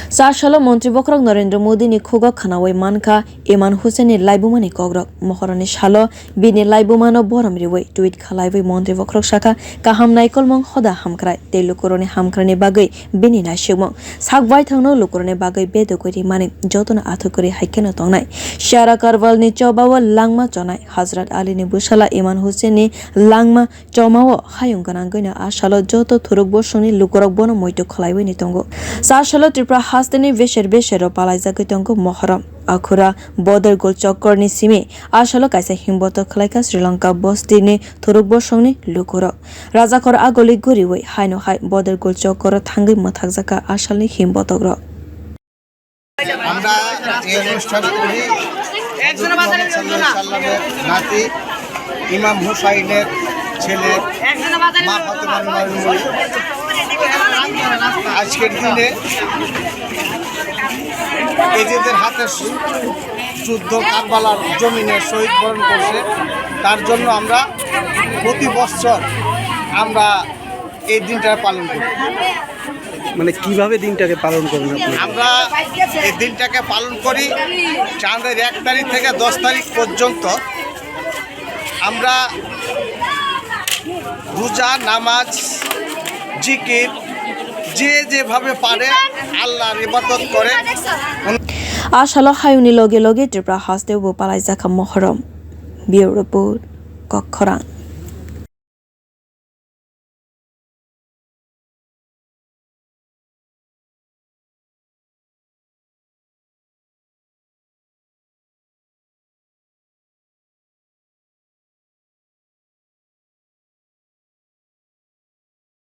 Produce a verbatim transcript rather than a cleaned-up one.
Char salo Montri Bokhorok Narendra Modi ni khugo khwnawi mankha Iman Hussain ni laibuma ni kokrok. Mohoroni salo bini laibuma no borom riwi tweet khlaiwi Montri Bokhorok sakha, "Kaham naikolmung hoda hamkrai tei lukurokni hamkraini bagwi bini naisikmung. Sak baithangno lukurokni bagwi bedogwi rimani jotono athukgwi hai kheno tongnai." Siara Karwal ni chobao langma chonai Hazrat Ali ni bwsala Iman Hussain ni langma chomao hayung gwnangwino a salo joto thuruk bosongni lukurok bono muitu khlaiwini tongo. Char salo Tripura hasteni beser besero palaijagwi tongo Mohorom. Akhura Bodorgul Chokkorni simi a salo kaisa himbotok khlaikha Sri Lanka bostini thuruk bosongni lukurok. Rajakhor agoli guriwi haino hai Bodorgul Chokkoro thangwi mwthakjakha a salni himbotokrok. আমরা এই অনুষ্ঠান করি হযরত মুহাম্মদ সাল্লাল্লাহু আলাইহি সাল্লামের নাতি ইমাম হুসাইনের ছেলে মা ফাতেমা রুমাল মণি। আজকের দিনে এজিদের হাতে যুদ্ধ কারবালার জমিনে শহীদ বরণ করছে, তার জন্য আমরা প্রতি বছর আমরা এই দিনটা পালন করি। মানে, কিভাবে দিনটাকে পালন করেন আপনি? আমরা এই দিনটাকে পালন করি চাঁদের এক তারিখ থেকে দশ তারিখ পর্যন্ত। আমরা রোজা, নামাজ, জিকির, যে যেভাবে পারে আল্লাহর ইবাদত করে। A salo hayungni loge loge Tripura hasteo bo palaijakha Mohorom. Bureau Report, Kokkhorang.